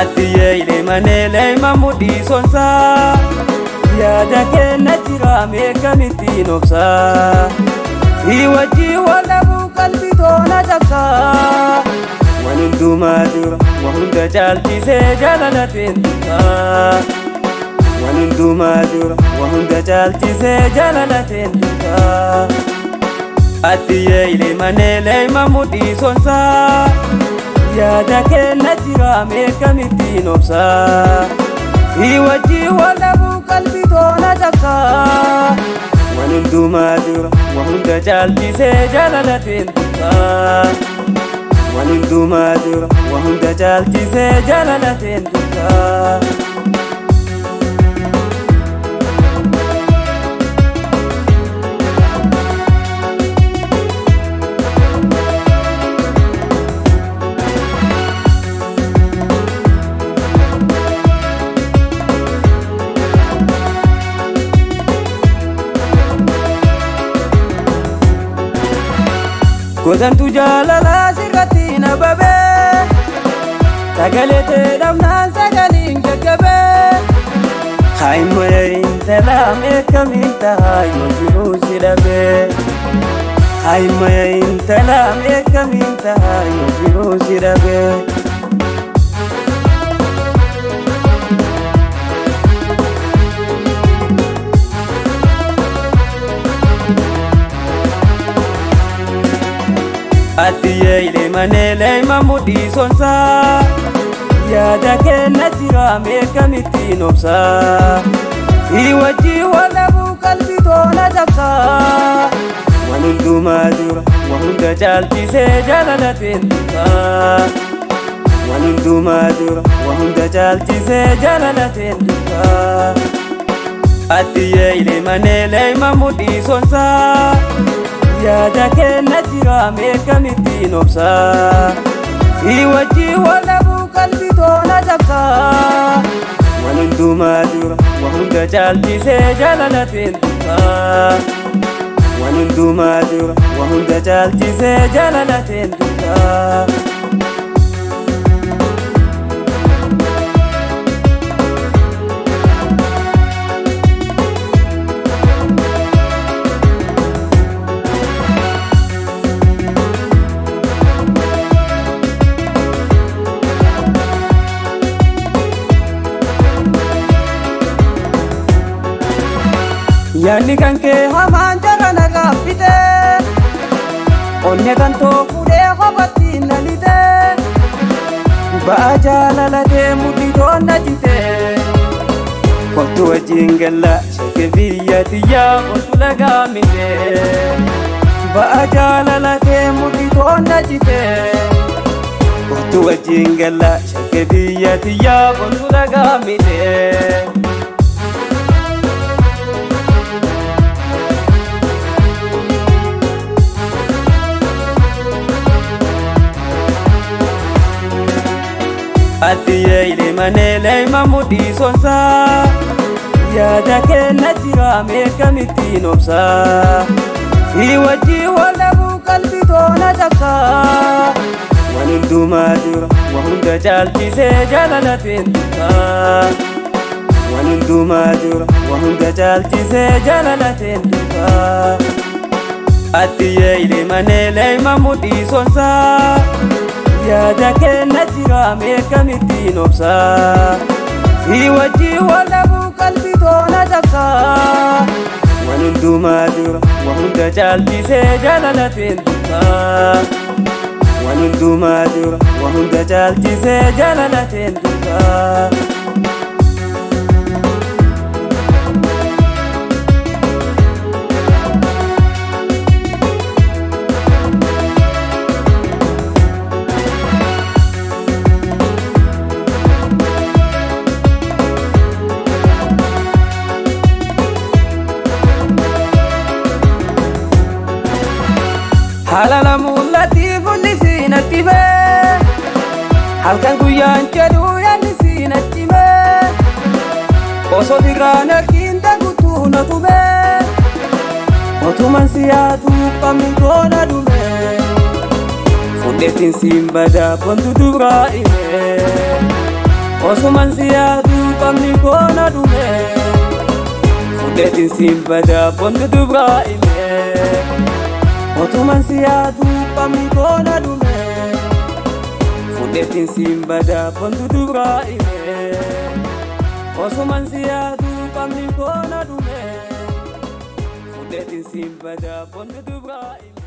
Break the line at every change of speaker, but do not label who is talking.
Addiyyee ileemanee leema mudhii sonsaa yaada kenna jira meeqamittiin obsaa si wajjii wallabuu qalbii toona cabsaa waan hundumaa dura waan hunda caalchisee jaalalateen tuqaa waan hundumaa dura waan hunda caalchisee jaalalateen tuqaa Addiyyee ileemanee leema mudhii sonsaa yaada kenna jira meeqamittiin obsaa si wajjii wallabuu qalbii toona cabsaa waan hundumaa dura waan hunda caalchisee jaalalateen tuqaa waan hundumaa dura waan hunda caalchisee jaalalateen tuqaa. Gosantu jaalalaa sirratti na babee sagalee ta'e dhabnaan sagaliin gaggabee Kaayimmoo intalaa meeqamiin tahaa yoo jiruu si dhabee Kaayimmoo intalaa meeqamiin tahaa yoo jiruu si dhabee. Addiyyee ileemanee leema mudhii sonsaa yaada kenna jira meeqamittiin obsaa si wajjii wallabuu qalbii toona cabsaa waan hundumaa dura waan hunda caalchisee jaalalateen tuqaa waan hundumaa dura waan hunda caalchisee jaalalateen tuqaa Addiyyee ileemanee leema mudhii sonsaa yaada kenna jira meeqamittiin obsaa si wajjii wallabuu qalbii toona cabsaa waan hundumaa dura waan hunda caalchisee jaalalateen tuqaa waan hundumaa dura waan hunda caalchisee jaalalateen tuqaa. Yaanni kan kee hamaan jara na gaaffite onne kan too fuudhee kophaatti na lite ba'aa jaalalatee mudhii toona jite kottu wajjin galla shakke biyya tiyyaa kottu lagaa mite ba'aa jaalalatee mudhii toona jite kottu wajjin galla shakke biyya tiyyaa kottu lagaa mite. Addiyyee ileemanee leema mudhii sonsaa yaada kenna jira meeqamittiin obsaa si wajjii wallabuu qalbii toona cabsaa waan hundumaa dura waan hunda caalchisee jaalalateen tuqaa waan hundumaa dura waan hunda caalchisee jaalalateen tuqaa Addiyyee ileemanee leema mudhii sonsaa yaada kenna jira meeqamittiin obsaa si wajjii wallabuu qalbii toona cabsaa waan hundumaa dura waan hunda caalchisee jaalalateen tuqaa waan hundumaa dura waan hunda caalchisee jaalalateen tuqaa. Haala mul'atii fuulli siin attifee halkan guyyaan jedhu yaadni siin achimee osoo birraan harkiin daguutuu na tumee otuman si yaadu qabni toona dhumee fudheetiin siin badaa bontu duraa himee. Osuman si yaadu qabni koo na dhume. Fudheetiin siin badaa boontu dubraa hime. Otuman si yaadu qabni koo na dhume. Fudheetiin siin badaa boontu dubraa hime. Osuman si yaadu qabni koo na dhume. Fudheetiin siin badaa boontu dubraa hime.